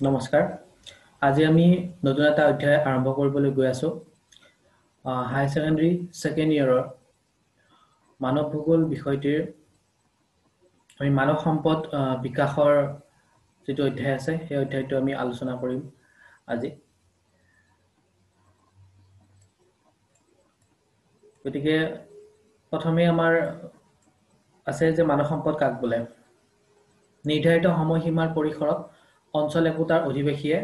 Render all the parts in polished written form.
নমস্কাৰ। আজি আমি নতুন এটা অধ্যায় আৰম্ভ কৰিবলৈ গৈ আছো। হায়াৰ ছেকেণ্ডাৰী ছেকেণ্ড ইয়েৰৰ মানৱ ভূগোল বিষয়টিৰ আমি মানৱ সম্পদ বিকাশৰ যিটো অধ্যায় আছে সেই অধ্যায়টো আমি আলোচনা কৰিম আজি। গতিকে প্ৰথমে আমাৰ আছে যে মানৱ সম্পদ কাক বোলে। নিৰ্ধাৰিত সময়সীমাৰ পৰিসৰত অঞ্চল একোটাৰ অধিবাসীয়ে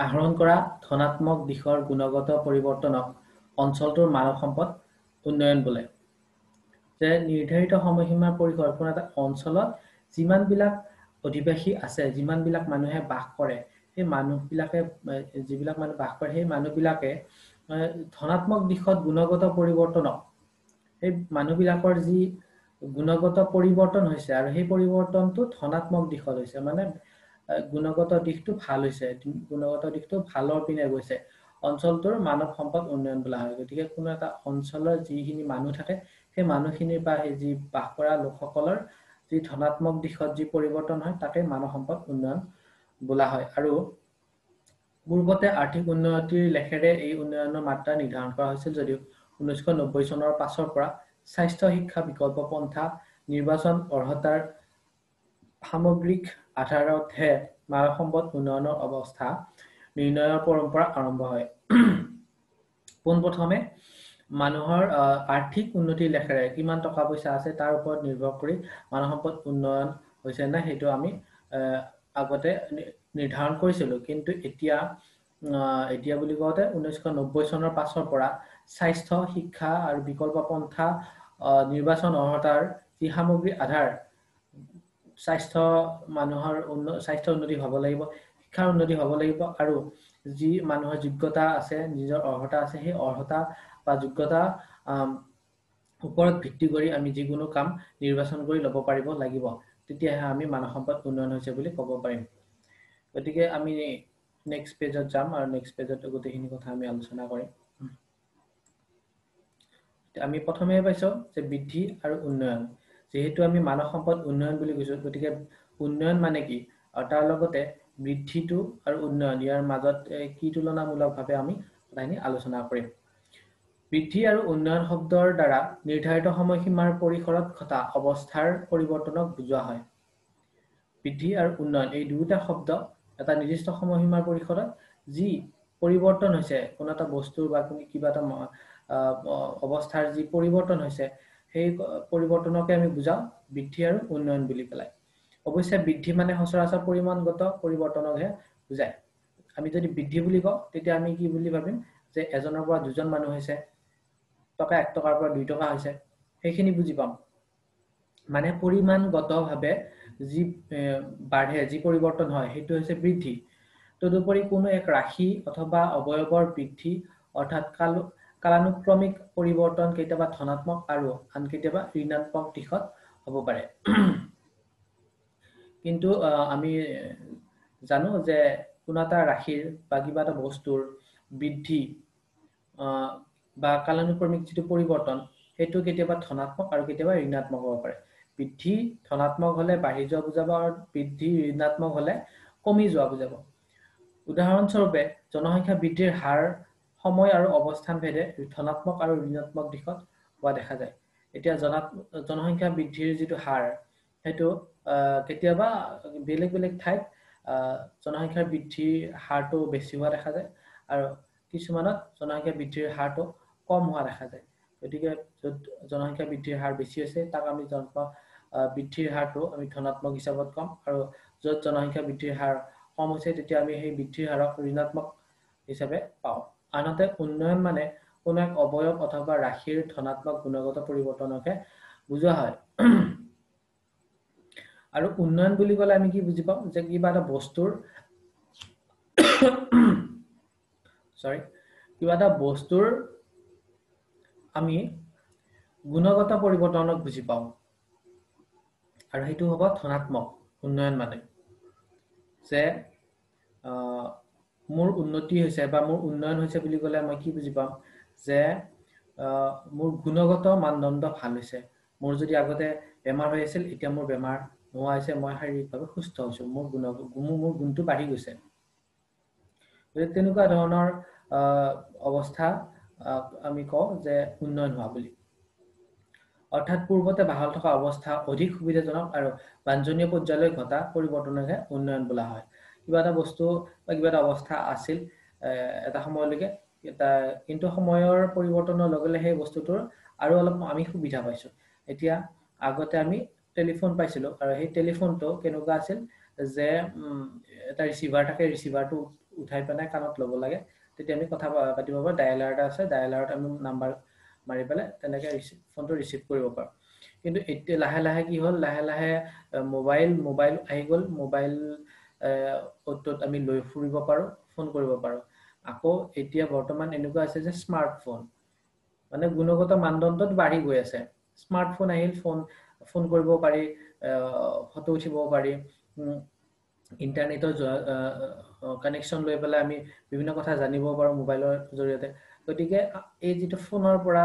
আহৰণ কৰা ধনাত্মক দিশৰ গুণগত পৰিৱৰ্তনক অঞ্চলটোৰ মানৱ সম্পদ উন্নয়ন বোলে। যে নিৰ্ধাৰিত সময়সীমাৰ পৰিসৰত কোনো এটা অঞ্চলত যিমানবিলাক অধিবাসী আছে, যিমানবিলাক মানুহে বাস কৰে, সেই মানুহবিলাকে যিবিলাক মানুহ বাস কৰে সেই মানুহবিলাকে ধনাত্মক দিশত গুণগত পৰিৱৰ্তনক, সেই মানুহবিলাকৰ যি গুণগত পৰিৱৰ্তন হৈছে আৰু সেই পৰিৱৰ্তনটো ধনাত্মক দিশত হৈছে, মানে গুণগত দিশটো ভাল হৈছে, গুণগত দিশটো ভালৰ পিনে গৈছে, অঞ্চলটোৰ মানৱ সম্পদ উন্নয়ন বোলা হয়। গতিকে কোনো এটা অঞ্চলৰ যিখিনি মানুহ থাকে সেই মানুহখিনিৰ বা সেই যি বাস কৰা লোকসকলৰ যি ধনাত্মক দিশত যি পৰিৱৰ্তন হয় তাকে মানৱ সম্পদ উন্নয়ন বোলা হয়। আৰু পূৰ্বতে আৰ্থিক উন্নতিৰ লেখেৰে এই উন্নয়নৰ মাত্ৰা নিৰ্ধাৰণ কৰা হৈছিল যদিও 1990 চনৰ পাছৰ পৰা স্বাস্থ্য, শিক্ষা, বিকল্প পন্থা, নিৰ্বাচন অৰ্হতাৰ সামগ্ৰিক আধাৰতহে মানৱ সম্পদ উন্নয়নৰ অৱস্থা নিৰ্ণয়ৰ পৰম্পৰা আৰম্ভ হয়। পোনপ্ৰথমে মানুহৰ আৰ্থিক উন্নতিৰ লেখেৰে কিমান টকা পইচা আছে তাৰ ওপৰত নিৰ্ভৰ কৰি মানৱ সম্পদ উন্নয়ন হৈছে নে সেইটো আমি আগতে নিৰ্ধাৰণ কৰিছিলোঁ। কিন্তু এতিয়া এতিয়া বুলি কওঁতে 1990 চনৰ পাছৰ পৰা স্বাস্থ্য, শিক্ষা আৰু বিকল্প পন্থা, নিৰ্বাচন অৰ্হতাৰ যি সামগ্ৰী আধাৰ, স্বাস্থ্য মানুহৰ স্বাস্থ্য উন্নতি হ'ব লাগিব, শিক্ষাৰ উন্নতি হ'ব লাগিব, আৰু যি মানুহৰ যোগ্যতা আছে, নিজৰ অৰ্হতা আছে, সেই অৰ্হতা বা যোগ্যতা ওপৰত ভিত্তি কৰি আমি যিকোনো কাম নিৰ্বাচন কৰি ল'ব পাৰিব লাগিব, তেতিয়াহে আমি মানৱ সম্পদ উন্নয়ন হৈছে বুলি ক'ব পাৰিম। গতিকে আমি নেক্সট পেজত যাম আৰু নেক্সট পেজত গোটেইখিনি কথা আমি আলোচনা কৰিম। আমি প্ৰথমে পাইছোঁ যে বৃদ্ধি আৰু উন্নয়ন। যিহেতু আমি মানৱ সম্পদ উন্নয়ন বুলি কৈছোঁ, গতিকে উন্নয়ন মানে কি আৰু তাৰ লগতে বৃদ্ধিটো আৰু উন্নয়ন ইয়াৰ মাজত কি তুলনামূলকভাৱে আমি কথাখিনি আলোচনা কৰিম। বৃদ্ধি আৰু উন্নয়ন শব্দৰ দ্বাৰা নিৰ্ধাৰিত সময়সীমাৰ পৰিসৰত ঘটা অৱস্থাৰ পৰিৱৰ্তনক বুজোৱা হয়। বৃদ্ধি আৰু উন্নয়ন এই দুয়োটা শব্দ এটা নিৰ্দিষ্ট সময়সীমাৰ পৰিসৰত যি পৰিৱৰ্তন হৈছে, কোনো এটা বস্তুৰ বা কিবা এটা অৱস্থাৰ যি পৰিৱৰ্তন হৈছে সেই পৰিৱৰ্তনকে আমি বুজাওঁ বৃদ্ধি আৰু উন্নয়ন বুলি পেলাই। অৱশ্যে বৃদ্ধি মানে সচৰাচৰ পৰিমাণগত পৰিৱৰ্তনকহে বুজায়। আমি যদি বৃদ্ধি বুলি কওঁ তেতিয়া আমি কি বুলি ভাবিম যে এজনৰ পৰা দুজন মানুহ হৈছে, টকা 1 টকাৰ পৰা 2 টকা হৈছে, সেইখিনি বুজি পাম। মানে পৰিমাণগতভাৱে যি বাঢ়ে, যি পৰিৱৰ্তন হয় সেইটো হৈছে বৃদ্ধি। তদুপৰি কোনো এক ৰাশি অথবা অৱয়ৱৰ বৃদ্ধি অৰ্থাৎ কালানুক্ৰমিক পৰিৱৰ্তন কেতিয়াবা ধনাত্মক আৰু আন কেতিয়াবা ঋণাত্মক দিশত হ'ব পাৰে। কিন্তু আমি জানো যে কোনো এটা ৰাশিৰ বা কিবা এটা বস্তুৰ বৃদ্ধি বা কালানুক্ৰমিক যিটো পৰিৱৰ্তন সেইটো কেতিয়াবা ধনাত্মক আৰু কেতিয়াবা ঋণাত্মক হ'ব পাৰে। বৃদ্ধি ধনাত্মক হ'লে বাঢ়ি যোৱা বুজাব আৰু বৃদ্ধি ঋণাত্মক হ'লে কমি যোৱা বুজাব। উদাহৰণস্বৰূপে জনসংখ্যা বৃদ্ধিৰ হাৰ সময় আৰু অৱস্থান ভেদে ধনাত্মক আৰু ঋণাত্মক দিশত হোৱা দেখা যায়। এতিয়া জনসংখ্যা বৃদ্ধিৰ যিটো হাৰ সেইটো কেতিয়াবা বেলেগ বেলেগ ঠাইত জনসংখ্যাৰ বৃদ্ধিৰ হাৰটো বেছি হোৱা দেখা যায় আৰু কিছুমানত জনসংখ্যা বৃদ্ধিৰ হাৰটো কম হোৱা দেখা যায়। গতিকে য'ত জনসংখ্যা বৃদ্ধিৰ হাৰ বেছি হৈছে তাক আমি বৃদ্ধিৰ হাৰটো আমি ধনাত্মক হিচাপত ক'ম, আৰু য'ত জনসংখ্যা বৃদ্ধিৰ হাৰ কম হৈছে তেতিয়া আমি সেই বৃদ্ধিৰ হাৰক ঋণাত্মক হিচাপে পাওঁ। আনহাতে উন্নয়ন মানে কোনো এক অৱয়ব অথবা ৰাশিৰ ধনাত্মক গুণগত পৰিৱৰ্তনকে বুজোৱা হয়। আৰু উন্নয়ন বুলি ক'লে আমি কি বুজি পাওঁ যে কিবা এটা বস্তুৰ কিবা এটা বস্তুৰ আমি গুণগত পৰিৱৰ্তনক বুজি পাওঁ আৰু সেইটো হ'ব ধনাত্মক উন্নয়ন। মানে যে মোৰ উন্নতি হৈছে বা মোৰ উন্নয়ন হৈছে বুলি ক'লে মই কি বুজি পাম যে মোৰ গুণগত মানদণ্ড ভাল হৈছে, মোৰ যদি আগতে বেমাৰ হৈ আছিল এতিয়া মোৰ বেমাৰ নোহোৱা হৈছে, মই শাৰীৰিকভাৱে সুস্থ হৈছোঁ, মোৰ গুণটো বাঢ়ি গৈছে। গতিকে তেনেকুৱা ধৰণৰ অৱস্থা আমি কওঁ যে উন্নয়ন হোৱা বুলি। অৰ্থাৎ পূৰ্বতে বাহাল থকা অৱস্থা অধিক সুবিধাজনক আৰু বাঞ্ছনীয় পৰ্যায়লৈ ঘটা পৰিৱৰ্তনকহে উন্নয়ন বোলা হয়। কিবা এটা বস্তু বা কিবা এটা অৱস্থা আছিল এটা সময়লৈকে, কিন্তু সময়ৰ পৰিৱৰ্তনৰ লগে লগে সেই বস্তুটোৰ আৰু অলপ আমি সুবিধা পাইছোঁ। এতিয়া আগতে আমি টেলিফোন পাইছিলোঁ, আৰু সেই টেলিফোনটো কেনেকুৱা আছিল যে এটা ৰিচিভাৰ থাকে, ৰিচিভাৰটো উঠাই পেলাই কাণত ল'ব লাগে, তেতিয়া আমি কথা পাতিব পাৰোঁ। ডায়েলাৰ এটা আছে, ডায়েলাৰত আমি নাম্বাৰ মাৰি পেলাই তেনেকৈ ফোনটো ৰিচিভ কৰিব পাৰোঁ। কিন্তু এতিয়া লাহে লাহে কি হ'ল, লাহে লাহে মোবাইল আহি গ'ল। মোবাইল অ'ত ত'ত আমি লৈ ফুৰিব পাৰোঁ, ফোন কৰিব পাৰোঁ। আকৌ এতিয়া বৰ্তমান এনেকুৱা আছে যে স্মাৰ্টফোন, মানে গুণগত মানদণ্ডত বাঢ়ি গৈ আছে। স্মাৰ্টফোন আহিল, ফোন কৰিব পাৰি, ফটো উঠিব পাৰি, ইণ্টাৰনেটৰ কানেকশ্যন লৈ পেলাই আমি বিভিন্ন কথা জানিব পাৰোঁ মোবাইলৰ জৰিয়তে। গতিকে এই যিটো ফোনৰ পৰা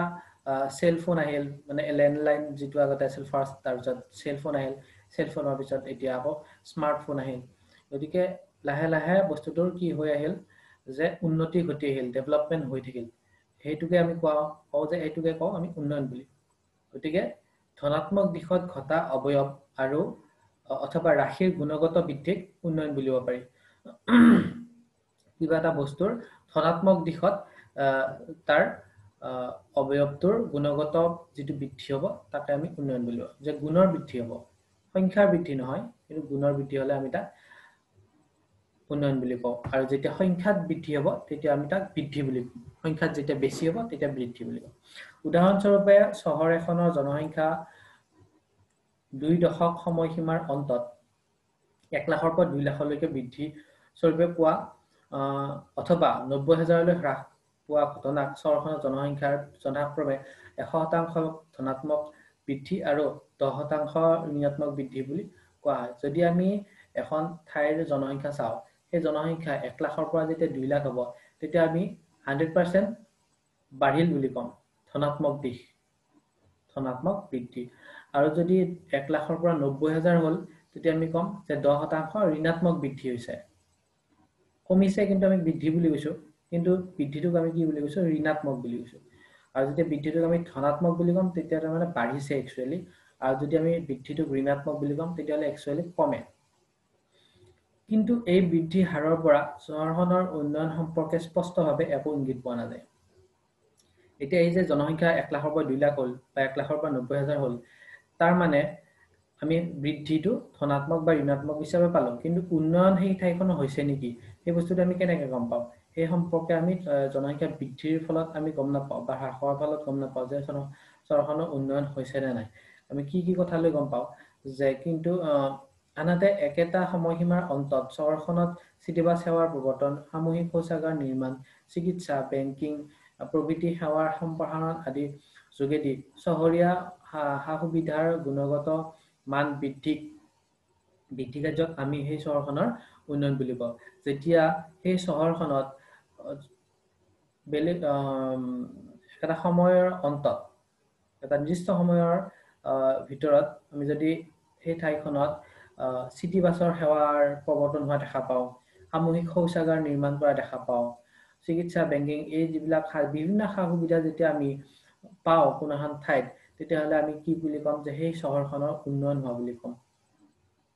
চেল ফোন আহিল, মানে লেণ্ডলাইন যিটো আগতে আছিল ফাৰ্ষ্ট, তাৰপিছত চেল ফোন আহিল, চেল ফোনৰ পিছত এতিয়া আকৌ স্মাৰ্টফোন আহিল। গতিকে লাহে লাহে বস্তুটোৰ কি হৈ আহিল যে উন্নতি ঘটি আহিল, ডেভেলপমেণ্ট হৈ থাকিল। সেইটোকে আমি কওঁ যে এইটোকে কওঁ আমি উন্নয়ন বুলি। গতিকে ধনাত্মক দিশত ঘটা অৱয়ব আৰু অথবা ৰাশিৰ গুণগত বৃদ্ধিক উন্নয়ন বুলিব পাৰি। কিবা এটা বস্তুৰ ধনাত্মক দিশত তাৰ অৱয়বটোৰ গুণগত যিটো বৃদ্ধি হ'ব তাকে আমি উন্নয়ন বুলিব, যে গুণৰ বৃদ্ধি হ'ব, সংখ্যাৰ বৃদ্ধি নহয়, কিন্তু গুণৰ বৃদ্ধি হ'লে আমি তাক উন্নয়ন বুলি কওঁ। আৰু যেতিয়া সংখ্যাত বৃদ্ধি হ'ব তেতিয়া আমি তাক বৃদ্ধি বুলি কওঁ, সংখ্যাত যেতিয়া বেছি হ'ব তেতিয়া বৃদ্ধি বুলি কওঁ। উদাহৰণস্বৰূপে চহৰ এখনৰ জনসংখ্যা 2 দশক সময়সীমাৰ অন্তত 1 লাখৰ পৰা 2 লাখলৈকে বৃদ্ধি স্বৰূপে পোৱা অথবা 90 হাজাৰলৈ হ্ৰাস পোৱা ঘটনাক চহৰখনৰ জনসংখ্যাৰ যথাক্ৰমে 100% ধনাত্মক বৃদ্ধি আৰু 10% ঋণাত্মক বৃদ্ধি বুলি কোৱা হয়। যদি আমি এখন ঠাইৰ জনসংখ্যা চাওঁ, সেই জনসংখ্যা 1 লাখৰ পৰা যেতিয়া 2 লাখ হ'ব তেতিয়া আমি 100% বাঢ়িল বুলি ক'ম, ধনাত্মক দিশ, ধনাত্মক বৃদ্ধি। আৰু যদি 1 লাখৰ পৰা 90 হাজাৰ হ'ল তেতিয়া আমি ক'ম যে 10% ঋণাত্মক বৃদ্ধি হৈছে, কমিছে কিন্তু আমি বৃদ্ধি বুলি কৈছোঁ, কিন্তু বৃদ্ধিটোক আমি কি বুলি কৈছোঁ, ঋণাত্মক বুলি কৈছোঁ। আৰু যেতিয়া বৃদ্ধিটোক আমি ধনাত্মক বুলি ক'ম তেতিয়া তাৰমানে বাঢ়িছে একচুৱেলি, আৰু যদি আমি বৃদ্ধিটোক ঋণাত্মক বুলি ক'ম তেতিয়াহ'লে একচুৱেলি কমে। কিন্তু এই বৃদ্ধি হাৰৰ পৰা চহৰখনৰ উন্নয়ন সম্পৰ্কে স্পষ্টভাৱে একো ইংগিত পোৱা নাযায়। এতিয়া এই যে জনসংখ্যা 1 লাখৰ পৰা 2 লাখ হ'ল বা 1 লাখৰ পৰা 90 হাজাৰ হ'ল, তাৰ মানে আমি বৃদ্ধিটো ধনাত্মক বা ঋণাত্মক হিচাপে পালোঁ, কিন্তু উন্নয়ন সেই ঠাইখনৰ হৈছে নেকি সেই বস্তুটো আমি কেনেকৈ গম পাওঁ? সেই সম্পৰ্কে আমি জনসংখ্যা বৃদ্ধিৰ ফলত আমি গম নাপাওঁ বা হ্ৰাস হোৱাৰ ফলত গম নাপাওঁ যে চহৰখনৰ উন্নয়ন হৈছে নে নাই। আমি কি কি কথালৈ গম পাওঁ যে কিন্তু আনহাতে একেটা সময়সীমাৰ অন্তত চহৰখনত চিটিবাছ সেৱাৰ প্ৰৱৰ্তন, সামূহিক শৌচাগাৰ নিৰ্মাণ, চিকিৎসা, বেংকিং প্ৰভৃতি সেৱাৰ সম্প্ৰসাৰণ আদিৰ যোগেদি চহৰীয়া সা সুবিধাৰ গুণগত মান বৃদ্ধি কাৰ্যক আমি সেই চহৰখনৰ উন্নয়ন বুলি কওঁ। যেতিয়া সেই চহৰখনত বেলেগ এটা সময়ৰ অন্তত, এটা নিৰ্দিষ্ট সময়ৰ ভিতৰত আমি যদি সেই ঠাইখনত চিটি বাছৰ সেৱাৰ প্ৰৱৰ্তন হোৱা দেখা পাওঁ, সামূহিক শৌচাগাৰ নিৰ্মাণ কৰা দেখা পাওঁ, চিকিৎসা, বেংকিং, এই যিবিলাক বিভিন্ন সা সুবিধা যেতিয়া আমি পাওঁ কোনো এখন ঠাইত, তেতিয়াহ'লে আমি কি বুলি ক'ম যে সেই চহৰখনৰ উন্নয়ন হোৱা বুলি ক'ম।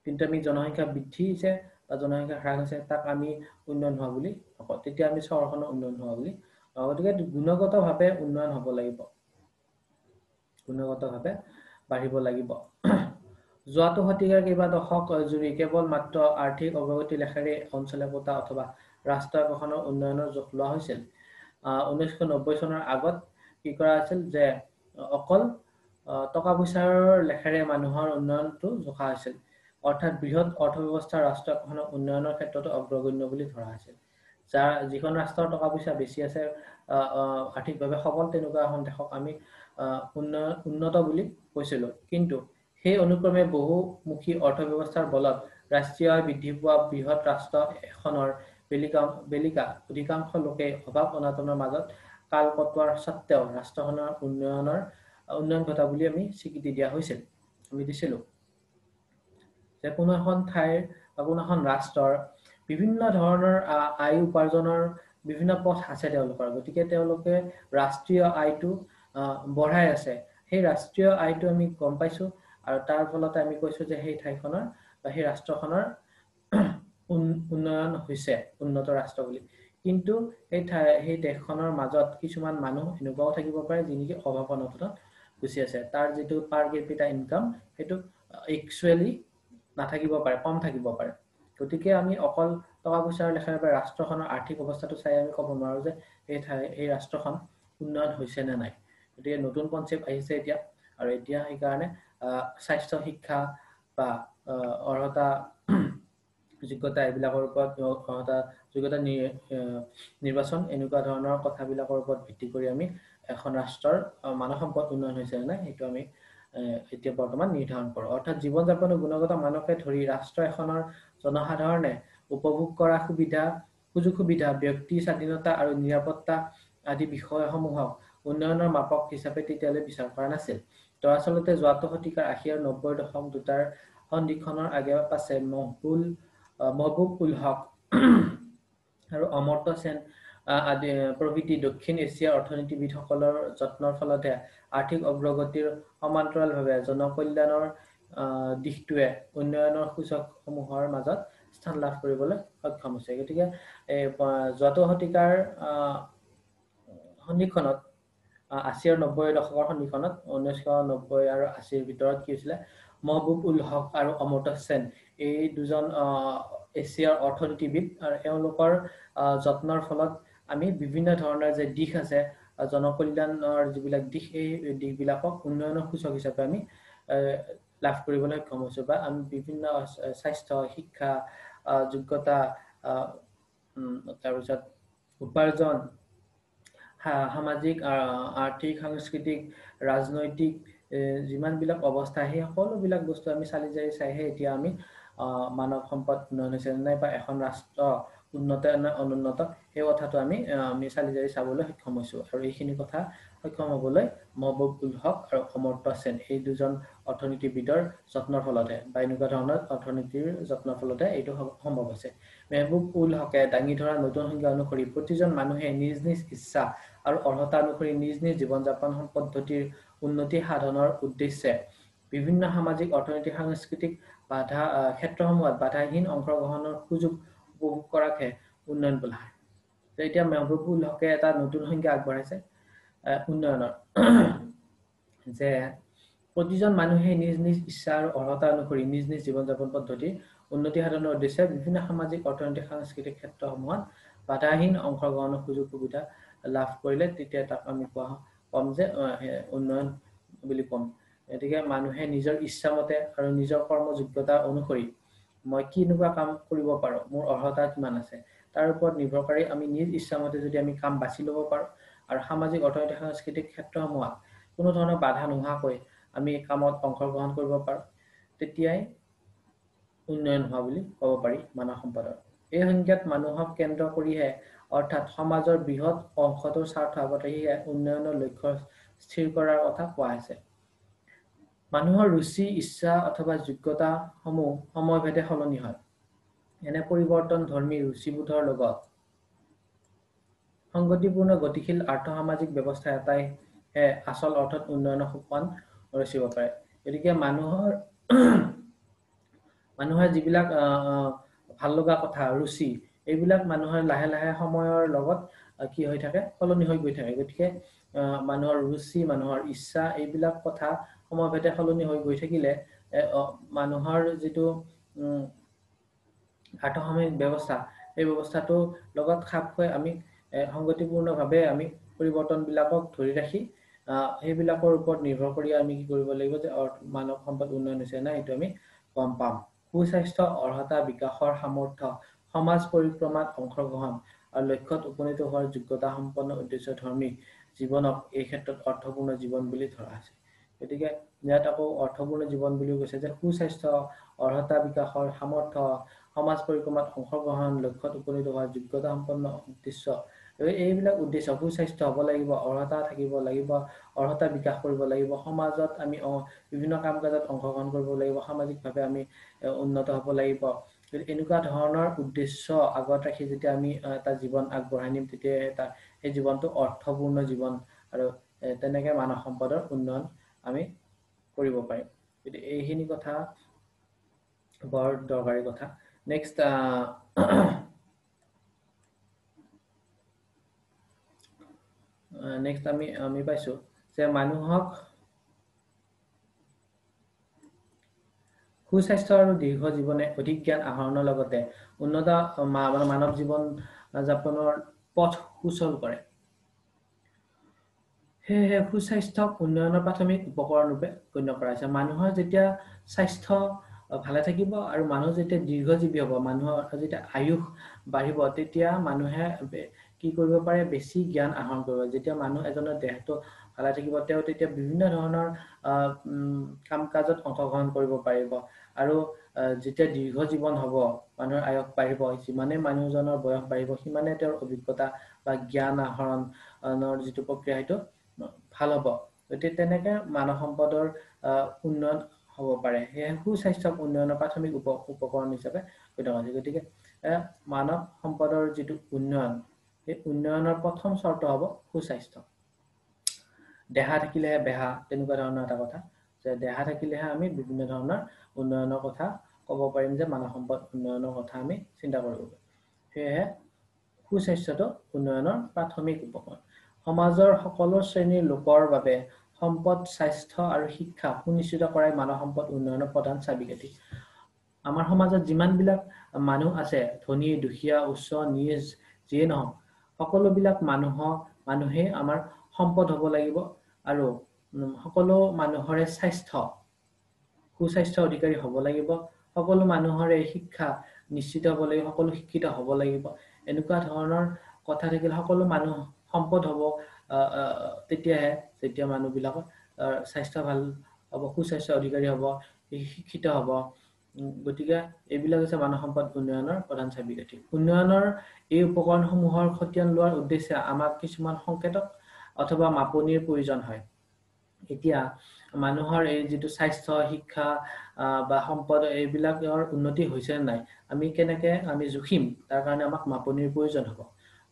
কিন্তু আমি জনসংখ্যা বৃদ্ধি হৈছে বা জনসংখ্যা হ্ৰাস হৈছে তাক আমি উন্নয়ন হোৱা বুলি নকওঁ, তেতিয়া আমি চহৰখনৰ উন্নয়ন হোৱা বুলি নকওঁ। গতিকে গুণগতভাৱে উন্নয়ন হ'ব লাগিব, গুণগতভাৱে বাঢ়িব লাগিব। যোৱাটো শতিকাৰ কেইবা দশক জুৰি কেৱল মাত্ৰ আৰ্থিক অগ্ৰগতি লেখাৰে অঞ্চল একোটা অথবা ৰাষ্ট্ৰ একোখনৰ উন্নয়নৰ জোখ লোৱা হৈছিল। 1990 চনৰ আগত কি কৰা হৈছিল যে অকল টকা পইচাৰ লেখাৰে মানুহৰ উন্নয়নটো জোখা হৈছিল, অৰ্থাৎ বৃহৎ অৰ্থব্যৱস্থা ৰাষ্ট্ৰ এখনৰ উন্নয়নৰ ক্ষেত্ৰতো অগ্ৰগণ্য বুলি ধৰা হৈছিল। যাৰ যিখন ৰাষ্ট্ৰৰ টকা পইচা বেছি আছে, আৰ্থিকভাৱে সবল, তেনেকুৱা এখন দেশক আমি উন্নত বুলি কৈছিলোঁ। কিন্তু সেই অনুক্ৰমে বহুমুখী অৰ্থব্যৱস্থাৰ বলত ৰাষ্ট্ৰীয় আয় বৃদ্ধি পোৱা বৃহৎ ৰাষ্ট্ৰ এখনৰ বেলিকা অধিকাংশ লোকে অভাৱ অনাটনৰ মাজত কাল কটোৱাৰ স্বত্তেও ৰাষ্ট্ৰখনৰ উন্নয়ন ঘটা বুলি আমি স্বীকৃতি দিয়া হৈছিল, আমি দিছিলোঁ। যে কোনো এখন ঠাইৰ বা কোনো এখন ৰাষ্ট্ৰৰ বিভিন্ন ধৰণৰ আয় উপাৰ্জনৰ বিভিন্ন পথ আছে তেওঁলোকৰ। গতিকে তেওঁলোকে ৰাষ্ট্ৰীয় আয়টো বঢ়াই আছে, সেই ৰাষ্ট্ৰীয় আয়টো আমি গম পাইছোঁ আৰু তাৰ ফলতে আমি কৈছোঁ যে সেই ঠাইখনৰ বা সেই ৰাষ্ট্ৰখনৰ উন্নয়ন হৈছে, উন্নত ৰাষ্ট্ৰ বুলি। কিন্তু সেই ঠাই সেই দেশখনৰ মাজত কিছুমান মানুহ এনেকুৱাও থাকিব পাৰে যি নেকি অভাৱ অনাটনত গুচি আছে, তাৰ যিটো পাৰ কেপিটা ইনকাম সেইটো একচুৱেলি নাথাকিব পাৰে, কম থাকিব পাৰে। গতিকে আমি অকল টকা পইচাৰ লেখাৰে বা ৰাষ্ট্ৰখনৰ আৰ্থিক অৱস্থাটো চাই আমি ক'ব নোৱাৰোঁ যে সেই ঠাই সেই ৰাষ্ট্ৰখন উন্নয়ন হৈছে নে নাই। গতিকে নতুন কনচেপ্ট আহিছে এতিয়া, আৰু এতিয়া সেইকাৰণে স্বাস্থ্য, শিক্ষা বা অৰ্হতা যোগ্যতা এইবিলাকৰ ওপৰত, অৰ্হতা যোগ্যতা নিৰ্বাচন এনেকুৱা ধৰণৰ কথাবিলাকৰ ওপৰত ভিত্তি কৰি আমি এখন ৰাষ্ট্ৰৰ মানৱ সম্পদ উন্নয়ন হৈছে নে নাই সেইটো আমি এতিয়া বৰ্তমান নিৰ্ধাৰণ কৰোঁ। অৰ্থাৎ জীৱন যাপনৰ গুণগত মানকে ধৰি ৰাষ্ট্ৰ এখনৰ জনসাধাৰণে উপভোগ কৰা সুবিধা, সুযোগ সুবিধা, ব্যক্তি স্বাধীনতা আৰু নিৰাপত্তা আদি বিষয়সমূহক উন্নয়নৰ মাপক হিচাপে তেতিয়ালৈ বিচাৰ কৰা নাছিল। দৰাচলতে যোৱাটো শতিকাৰ 80 আৰু 90 দশক দুটাৰ সন্ধিক্ষণৰ আগে পাছে মহবুব উল হক আৰু অমৰ্ত্য সেন আদি প্ৰভৃতি দক্ষিণ এছিয়াৰ অৰ্থনীতিবিদসকলৰ যত্নৰ ফলতহে আৰ্থিক অগ্ৰগতিৰ সমান্তৰালভাৱে জনকল্যাণৰ দিশটোৱে উন্নয়নৰ সূচকসমূহৰ মাজত স্থান লাভ কৰিবলৈ সক্ষম হৈছে। গতিকে এই যোৱাটো শতিকাৰ সন্ধিক্ষণত 80 আৰু 90 দশকৰ সন্ধিক্ষণত 1990 আৰু 80ৰ ভিতৰত কি হৈছিলে, মহবুব উল হক আৰু অমৰ্ত্য সেন এই দুজন এছিয়াৰ অৰ্থনীতিবিদ আৰু এওঁলোকৰ যত্নৰ ফলত আমি বিভিন্ন ধৰণৰ যে দিশ আছে, জনকল্যাণৰ যিবিলাক দিশ, এই দিশবিলাকক উন্নয়নৰ সূচক হিচাপে আমি লাভ কৰিবলৈ সক্ষম হৈছোঁ। বা আমি বিভিন্ন স্বাস্থ্য, শিক্ষা, যোগ্যতা, তাৰপিছত উপাৰ্জন, সামাজিক, আৰ্থিক, সাংস্কৃতিক, ৰাজনৈতিক যিমানবিলাক অৱস্থা, সেই সকলোবিলাক বস্তু আমি চালি জাৰি চাইহে এতিয়া আমি মানৱ সম্পদ উন্নয়ন হৈছে নাই বা এখন ৰাষ্ট্ৰ উন্নত নে অনুন্নত সেই কথাটো আমি আমি চালি জাৰি চাবলৈ সক্ষম হৈছোঁ। আৰু এইখিনি কথা সক্ষম হ'বলৈ মহবুব উল হক আৰু অমৰ্ত্য সেন এই দুজন অৰ্থনীতিবিদৰ যত্নৰ ফলতহে বা এনেকুৱা ধৰণৰ অৰ্থনীতিৰ যত্নৰ ফলতহে এইটো সম্ভৱ হৈছে। মেহবুব উল হকে দাঙি ধৰা নতুন সংজ্ঞা অনুসৰি প্ৰতিজন মানুহে নিজ নিজ ইচ্ছা আৰু অৰ্হতা অনুসৰি নিজ নিজ জীৱন যাপন পদ্ধতিৰ উন্নতি সাধনৰ উদ্দেশ্যে বিভিন্ন সামাজিক, অৰ্থনৈতিক, সাংস্কৃতিক বাধা ক্ষেত্ৰসমূহত বাধাহীন অংশগ্ৰহণৰ সুযোগ উপভোগ কৰাকহে উন্নয়ন বোলা হয়। এতিয়া মেহবুব উল হকে এটা নতুন সংজ্ঞা আগবঢ়াইছে উন্নয়নৰ, যে প্ৰতিজন মানুহে নিজ নিজ ইচ্ছা আৰু অৰ্হতা অনুসৰি নিজ নিজ জীৱন যাপন পদ্ধতিৰ উন্নতি সাধনৰ উদ্দেশ্যে বিভিন্ন সামাজিক, অৰ্থনৈতিক, সাংস্কৃতিক ক্ষেত্ৰসমূহত বাধাহীন অংশগ্ৰহণৰ সুযোগ সুবিধা লাভ কৰিলে তেতিয়া তাক আমি কোৱা ক'ম যে উন্নয়ন বুলি ক'ম। গতিকে মানুহে নিজৰ ইচ্ছামতে আৰু নিজৰ কৰ্মযোগ্যতা অনুসৰি মই কেনেকুৱা কাম কৰিব পাৰোঁ, মোৰ অৰ্হতা কিমান আছে, তাৰ ওপৰত নিৰ্ভৰ কৰি আমি নিজ ইচ্ছামতে যদি আমি কাম বাছি ল'ব পাৰোঁ আৰু সামাজিক, অৰ্থনৈতিক, সাংস্কৃতিক ক্ষেত্ৰসমূহত কোনো ধৰণৰ বাধা নোহোৱাকৈ আমি কামত অংশগ্ৰহণ কৰিব পাৰোঁ, তেতিয়াই উন্নয়ন হোৱা বুলি ক'ব পাৰি মানৱ সম্পদৰ। এই সংজ্ঞাত মানুহক কেন্দ্ৰ কৰিহে, অৰ্থাৎ সমাজৰ বৃহৎ অংশটোৰ স্বাৰ্থ আগত ৰাখিহে উন্নয়নৰ লক্ষ্য স্থিৰ কৰাৰ কথা কোৱা হৈছে। মানুহৰ ৰুচি, ইচ্ছা অথবা যোগ্যতাসমূহ সময়ভেদে সলনি হয়। এনে পৰিৱৰ্তন ধৰ্মী ৰুচিবোধৰ লগত সংগতিপূৰ্ণ গতিশীল আৰ্থসামাজিক ব্যৱস্থা এটাইহে আচল অৰ্থত উন্নয়নৰ সোপান ৰচিব পাৰে। গতিকে মানুহে যিবিলাক ভাল লগা কথা, ৰুচি, এইবিলাক মানুহৰ লাহে লাহে সময়ৰ লগত কি হৈ থাকে, সলনি হৈ গৈ থাকে। গতিকে মানুহৰ ৰুচি, মানুহৰ ইচ্ছা, এইবিলাক কথা সময়ভেদে সলনি হৈ গৈ থাকিলে মানুহৰ যিটো আৰ্থসামাজিক ব্যৱস্থা, এই ব্যৱস্থাটোৰ লগত খাপ খুৱাই আমি সংগতিপূৰ্ণভাৱে আমি পৰিৱৰ্তনবিলাকক ধৰি ৰাখি সেইবিলাকৰ ওপৰত নিৰ্ভৰ কৰি আমি কি কৰিব লাগিব যে মানৱ সম্পদ উন্নয়ন হৈছে নাই সেইটো আমি গম পাম। সুস্বাস্থ্য, অৰ্হতা বিকাশৰ সামৰ্থ্য, সমাজ পৰিক্ৰমাত অংশগ্ৰহণ আৰু লক্ষ্যত উপনীত হোৱাৰ যোগ্যতা সম্পন্ন উদ্দেশ্য ধৰ্মী জীৱনক এই ক্ষেত্ৰত অৰ্থপূৰ্ণ জীৱন বুলি ধৰা হৈছে। গতিকে ইয়াত আকৌ অৰ্থপূৰ্ণ জীৱন বুলিও কৈছে যে সুস্বাস্থ্য, অৰ্হতা বিকাশৰ সামৰ্থ্য, সমাজ পৰিক্ৰমাত অংশগ্ৰহণ, লক্ষ্যত উপনীত হোৱাৰ যোগ্যতা সম্পন্ন উদ্দেশ্য, এইবিলাক উদ্দেশ্য সুস্বাস্থ্য হ'ব লাগিব, অৰ্হতা থাকিব লাগিব, অৰ্হতা বিকাশ কৰিব লাগিব, সমাজত আমি বিভিন্ন কাম কাজত অংশগ্ৰহণ কৰিব লাগিব, সামাজিকভাৱে আমি উন্নত হ'ব লাগিব, গতিকে এনেকুৱা ধৰণৰ উদ্দেশ্য আগত ৰাখি যেতিয়া আমি এটা জীৱন আগবঢ়াই নিম, তেতিয়া এটা সেই জীৱনটো অৰ্থপূৰ্ণ জীৱন আৰু তেনেকৈ মানৱ সম্পদৰ উন্নয়ন আমি কৰিব পাৰিম। গতিকে এইখিনি কথা বৰ দৰকাৰী কথা। নেক্সট নেক্সট আমি পাইছোঁ যে মানুহক সুস্বাস্থ্য আৰু দীৰ্ঘ জীৱনে অধিক জ্ঞান আহৰণৰ লগতে উন্নত মানৱ জীৱন যাপনৰ পথ সুচল কৰে। সেয়েহে সুস্বাস্থ্যক উন্নয়নৰ প্ৰাথমিক উপকৰণ ৰূপে গণ্য কৰা হৈছে। মানুহৰ যেতিয়া স্বাস্থ্য ভালে থাকিব আৰু মানুহ যেতিয়া দীৰ্ঘজীৱী হ'ব, মানুহৰ যেতিয়া আয়ুস বাঢ়িব, তেতিয়া মানুহে কি কৰিব পাৰে, বেছি জ্ঞান আহৰণ কৰিব। যেতিয়া মানুহ এজনৰ দেহটো ভালে থাকিব, তেওঁ তেতিয়া বিভিন্ন ধৰণৰ কাম কাজত অংশগ্ৰহণ কৰিব পাৰিব। আৰু যেতিয়া দীৰ্ঘ জীৱন হ'ব, মানুহৰ আয়ুস বাঢ়িব, যিমানে মানুহজনৰ বয়স বাঢ়িব সিমানে তেওঁৰ অভিজ্ঞতা বা জ্ঞান আহৰণৰ যিটো প্ৰক্ৰিয়া সেইটো ভাল হ'ব। গতিকে তেনেকৈ মানৱ সম্পদৰ উন্নয়ন হ'ব পাৰে। সেয়েহে সুস্বাস্থ্যক উন্নয়নৰ প্ৰাথমিক উপকৰণ হিচাপে গণ্য কৰা হৈছে। গতিকে মানৱ সম্পদৰ যিটো উন্নয়ন, সেই উন্নয়নৰ প্ৰথম চৰ্ত হ'ব সুস্বাস্থ্য। দেহা থাকিলেহে বেহা, তেনেকুৱা ধৰণৰ এটা কথা, যে দেহা থাকিলেহে আমি বিভিন্ন ধৰণৰ উন্নয়নৰ কথা ক'ব পাৰিম, যে মানৱ সম্পদ উন্নয়নৰ কথা আমি চিন্তা কৰিব পাৰিম। সেয়েহে সুস্বাস্থ্যটো উন্নয়নৰ প্ৰাথমিক উপকৰণ। সমাজৰ সকলো শ্ৰেণীৰ লোকৰ বাবে সম্পদ, স্বাস্থ্য আৰু শিক্ষা সুনিশ্চিত কৰাই মানৱ সম্পদ উন্নয়নৰ প্ৰধান চাবিকাঠি। আমাৰ সমাজত যিমানবিলাক মানুহ আছে, ধনী, দুখীয়া, উচ্চ, নিজ, যিয়ে নহওক, সকলোবিলাক মানুহেই আমাৰ সম্পদ হ'ব লাগিব আৰু সকলো মানুহৰে স্বাস্থ্য, সুস্বাস্থ্য অধিকাৰী হ'ব লাগিব, সকলো মানুহৰে শিক্ষা নিশ্চিত হ'ব লাগিব, সকলো শিক্ষিত হ'ব লাগিব। এনেকুৱা ধৰণৰ কথা থাকিলে সকলো মানুহ সম্পদ হ'ব, তেতিয়াহে যেতিয়া মানুহবিলাকৰ স্বাস্থ্য ভাল হ'ব, সুস্বাস্থ্য অধিকাৰী হ'ব, শিক্ষিত হ'ব। গতিকে এইবিলাক হৈছে মানৱ সম্পদ উন্নয়নৰ প্ৰধান চাবিকাঠি। উন্নয়নৰ এই উপকৰণসমূহৰ খতিয়ান লোৱাৰ উদ্দেশ্যে আমাক কিছুমান সংকেতক অথবা মাপনিৰ প্ৰয়োজন হয়। এতিয়া মানুহৰ এই যিটো স্বাস্থ্য, শিক্ষা বা সম্পদ এইবিলাকৰ উন্নতি হৈছে নাই, আমি কেনেকৈ আমি জুখিম, তাৰ কাৰণে আমাক মাপনিৰ প্ৰয়োজন হ'ব।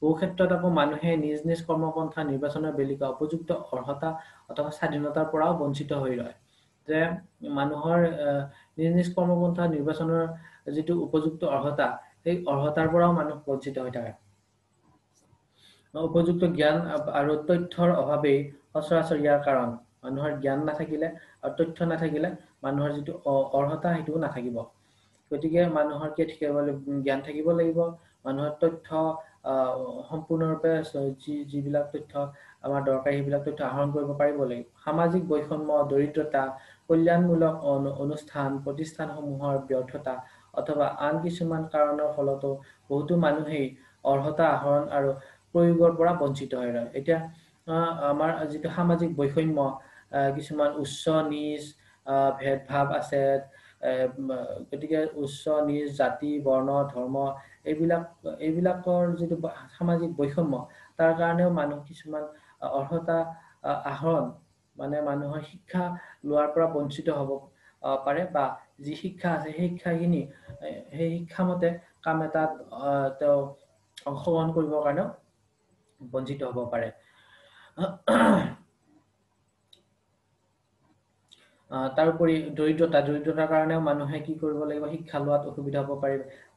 বহু ক্ষেত্ৰত আকৌ মানুহে নিজ নিজ কৰ্মপন্থা নিৰ্বাচনৰ বেলিকা উপযুক্ত অৰ্হতা অথবা স্বাধীনতাৰ পৰাও বঞ্চিত হৈ ৰয়। যে মানুহৰ নিজ নিজ কৰ্মপন্থা নিৰ্বাচনৰ যিটো উপযুক্ত অৰ্হতা, সেই অৰ্হতাৰ পৰাও মানুহ বঞ্চিত হৈ থাকে। উপযুক্ত জ্ঞান আৰু তথ্যৰ অভাৱেই সচৰাচৰ ইয়াৰ কাৰণ। মানুহৰ জ্ঞান নাথাকিলে আৰু তথ্য নাথাকিলে মানুহৰ যিটো অৰ্হতা সেইটোও নাথাকিব। গতিকে মানুহৰ কি থাকিব, জ্ঞান থাকিব লাগিব, মানুহৰ তথ্য সম্পূৰ্ণৰূপে যিবিলাক তথ্য আমাৰ দৰকাৰী সেইবিলাক তথ্য আহৰণ কৰিব পাৰিব লাগিব। সামাজিক বৈষম্য, দৰিদ্ৰতা, কল্যাণমূলক অনুষ্ঠান প্ৰতিষ্ঠানসমূহৰ ব্যৰ্থতা অথবা আন কিছুমান কাৰণৰ ফলতো বহুতো মানুহেই অৰ্হতা আহৰণ আৰু প্ৰয়োগৰ পৰা বঞ্চিত হৈ ৰয়। এতিয়া আমাৰ যিটো সামাজিক বৈষম্য, কিছুমান উচ্চ নিচ ভেদভাৱ আছে, গতিকে উচ্চ নিচ, জাতি, বৰ্ণ, ধৰ্ম এইবিলাকৰ যিটো সামাজিক বৈষম্য, তাৰ কাৰণেও মানুহ কিছুমান অৰ্হতা আহৰণ মানে মানুহৰ শিক্ষা লোৱাৰ পৰা বঞ্চিত হ'ব পাৰে, বা যি শিক্ষা আছে সেই শিক্ষাখিনি সেই শিক্ষামতে কাম এটাত তেওঁ অংশগ্ৰহণ কৰিবৰ কাৰণেও বঞ্চিত হ'ব পাৰে। তাৰোপৰি দৰিদ্ৰতাৰ কাৰণেও মানুহে কি কৰিব লাগিব, শিক্ষা লোৱাত অসুবিধা হ'ব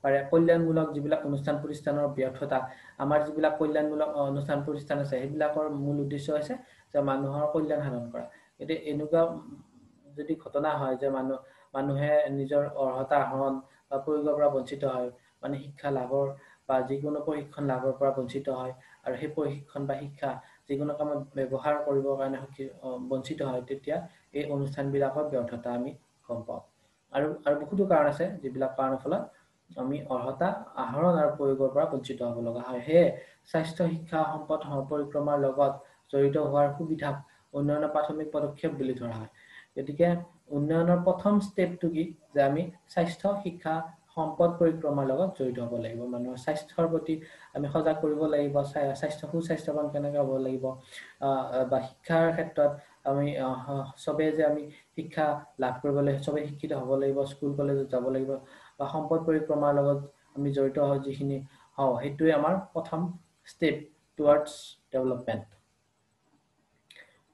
পাৰে। কল্যাণমূলক যিবিলাক অনুষ্ঠান প্ৰতিষ্ঠানৰ ব্যৰ্থতা, আমাৰ যিবিলাক কল্যাণমূলক অনুষ্ঠান প্ৰতিষ্ঠান আছে সেইবিলাকৰ মূল উদ্দেশ্য হৈছে যে মানুহৰ কল্যাণ সাধন কৰা। এতিয়া এনেকুৱা যদি ঘটনা হয় যে মানুহে নিজৰ অৰ্হতা আহৰণ বা প্ৰয়োগৰ পৰা বঞ্চিত হয়, মানে শিক্ষা লাভৰ বা যিকোনো প্ৰশিক্ষণ লাভৰ পৰা বঞ্চিত হয় আৰু সেই প্ৰশিক্ষণ বা শিক্ষা যিকোনো কামত ব্যৱহাৰ কৰিবৰ কাৰণে বঞ্চিত হয়, তেতিয়া এই অনুষ্ঠানবিলাকৰ ব্যৰ্থতা আমি গম পাওঁ। আৰু আৰু বহুতো কাৰণ আছে যিবিলাক কাৰণৰ ফলত আমি অৰ্হতা আহৰণ আৰু প্ৰয়োগৰ পৰা বঞ্চিত হ'ব লগা হয়। সেয়ে স্বাস্থ্য, শিক্ষা, সম্পদ পৰিক্ৰমাৰ লগত জড়িত হোৱাৰ সুবিধাক উন্নয়নৰ প্ৰাথমিক পদক্ষেপ বুলি ধৰা হয়। গতিকে উন্নয়নৰ প্ৰথম ষ্টেপটো কি, যে আমি স্বাস্থ্য, শিক্ষা, সম্পদ পৰিক্ৰমাৰ লগত জড়িত হ'ব লাগিব। মানুহৰ স্বাস্থ্যৰ প্ৰতি আমি সজাগ কৰিব লাগিব, স্বাস্থ্য সুস্বাস্থ্যৱান কেনেকৈ হ'ব লাগিব, বা শিক্ষাৰ ক্ষেত্ৰত আমি চবে যে আমি শিক্ষা লাভ কৰিব লাগিব, চবে শিক্ষিত হ'ব লাগিব, স্কুল কলেজত যাব লাগিব, বা সম্পদ পৰিক্ৰমাৰ লগত আমি জড়িত হৈ যিখিনি হওঁ, সেইটোৱে আমাৰ প্ৰথম ষ্টেপ টুৱাৰ্ডছ ডেভেলপমেণ্ট।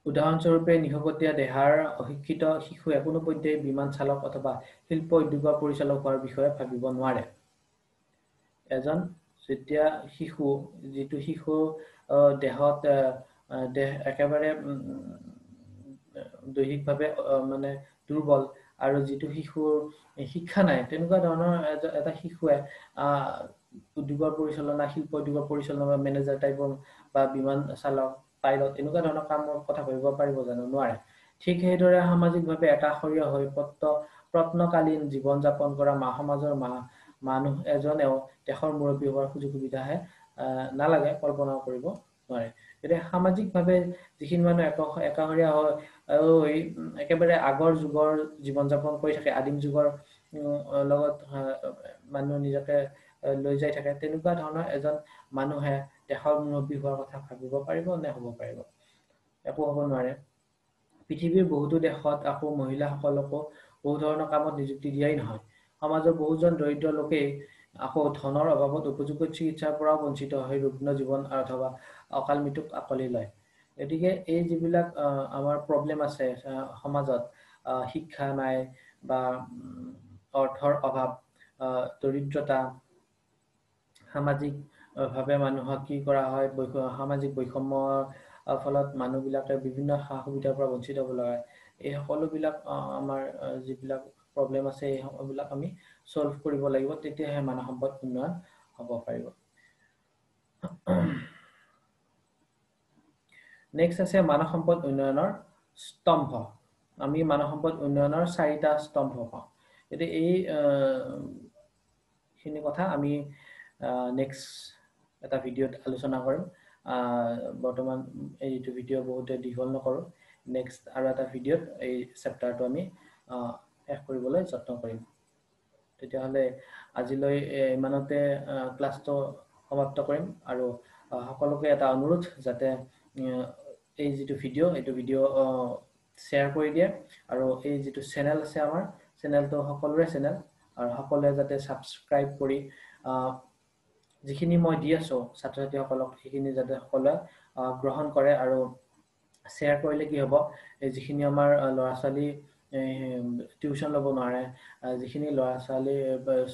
উদাহৰণস্বৰূপে, নিশকতীয়া দেহাৰ অশিক্ষিত শিশুৱে কোনোপধ্যেই বিমান চালক অথবা শিল্প উদ্যোগৰ পৰিচালক হোৱাৰ বিষয়ে ভাবিব নোৱাৰে। এজন যেতিয়া শিশু, যিটো শিশু দেহত দেহ একেবাৰে দৈহিকভাৱে মানে দুৰ্বল আৰু যিটো শিশুৰ শিক্ষা নাই, তেনেকুৱা ধৰণৰ এটা শিশুৱে উদ্যোগৰ পৰিচালনা, শিল্প উদ্যোগৰ পৰিচালনা বা মেনেজাৰ টাইপৰ বা বিমান চালক, পাইলট এনেকুৱা ধৰণৰ কামৰ কথা ভাবিব পাৰিব জানো? নোৱাৰে। ঠিক সেইদৰে সামাজিকভাৱে একাষৰীয়া হৈ প্ৰত্নকালীন জীৱন যাপন কৰা সমাজৰ মানুহ এজনেও দেশৰ মুৰব্বী হোৱাৰ সুযোগ সুবিধাহে নালাগে, কল্পনাও কৰিব নোৱাৰে। গতিকে সামাজিকভাৱে যিখিনি মানুহ একাষৰীয়া হৈ একেবাৰে আগৰ যুগৰ জীৱন যাপন কৰি থাকে, আদিম যুগৰ লগত মানুহ নিজকে লৈ যাই থাকে, তেনেকুৱা ধৰণৰ এজন মানুহে দেশৰ মুৰব্বী হোৱাৰ কথা ভাবিব পাৰিব নে হ'ব পাৰিব? একো হ'ব নোৱাৰে। পৃথিৱীৰ বহুতো দেশত আকৌ মহিলাসকলকো বহু ধৰণৰ কামত নিযুক্তি দিয়াই নহয়, সমাজৰ বহুজন দৰিদ্ৰ লোকেই আকৌ ধনৰ অভাৱত উপযুক্ত চিকিৎসাৰ পৰাও বঞ্চিত হৈ ৰুগ্ন জীৱন অথবা অকাল মৃত্যুক আকোৱালি লয়। গতিকে এই যিবিলাক আমাৰ প্ৰব্লেম আছে সমাজত, শিক্ষা নাই বা অৰ্থৰ অভাৱ, দৰিদ্ৰতা, সামাজিকভাৱে মানুহক কি কৰা হয়, সামাজিক বৈষম্যৰ ফলত মানুহবিলাকে বিভিন্ন সা সুবিধাৰ পৰা বঞ্চিত হ'ব লগা হয়, এই সকলোবিলাক আমাৰ যিবিলাক প্ৰব্লেম আছে এই সকলোবিলাক আমি ছল্ভ কৰিব লাগিব, তেতিয়াহে মানৱ সম্পদ উন্নয়ন হ'ব পাৰিব। নেক্সট আছে মানৱ সম্পদ উন্নয়নৰ স্তম্ভ। আমি মানৱ সম্পদ উন্নয়নৰ 4টা স্তম্ভ পাওঁ। গতিকে এইখিনি কথা আমি নেক্সট এটা ভিডিঅ'ত আলোচনা কৰিম। বৰ্তমান এইটো ভিডিঅ' বহুতে দীঘল নকৰোঁ, নেক্সট আৰু এটা ভিডিঅ'ত এই চেপ্টাৰটো আমি শেষ কৰিবলৈ যত্ন কৰিম। তেতিয়াহ'লে আজিলৈ ইমানতে ক্লাছটো সমাপ্ত কৰিম আৰু সকলোকে এটা অনুৰোধ যাতে এই যিটো ভিডিঅ', এইটো ভিডিঅ' শ্বেয়াৰ কৰি দিয়ে আৰু এই যিটো চেনেল আছে আমাৰ চেনেলটো সকলোৰে চেনেল আৰু সকলোৱে যাতে ছাবস্ক্ৰাইব কৰি যিখিনি মই দি আছোঁ ছাত্ৰ ছাত্ৰীসকলক সেইখিনি যাতে সকলোৱে গ্ৰহণ কৰে আৰু শ্বেয়াৰ কৰিলে কি হ'ব, এই যিখিনি আমাৰ ল'ৰা ছোৱালী টিউশ্যন ল'ব নোৱাৰে, যিখিনি ল'ৰা ছোৱালী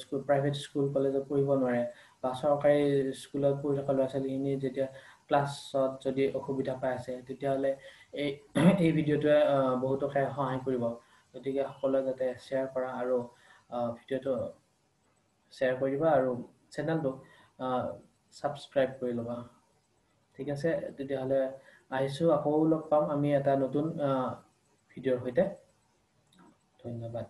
স্কুল, প্ৰাইভেট স্কুল কলেজত পঢ়িব নোৱাৰে বা চৰকাৰী স্কুলত পঢ়ি থকা ল'ৰা ছোৱালীখিনি যেতিয়া ক্লাছত যদি অসুবিধা পাই আছে, তেতিয়াহ'লে এই ভিডিঅ'টোৱে বহুতকে সহায় কৰিব। গতিকে সকলোৱে যাতে শ্বেয়াৰ কৰা আৰু ভিডিঅ'টো শ্বেয়াৰ কৰি দিবা আৰু চেনেলটো ছাবস্ক্ৰাইব কৰি ল'বা। ঠিক আছে, তেতিয়াহ'লে আহিছোঁ, আকৌ লগ পাম আমি এটা নতুন ভিডিঅ'ৰ সৈতে। ধন্যবাদ।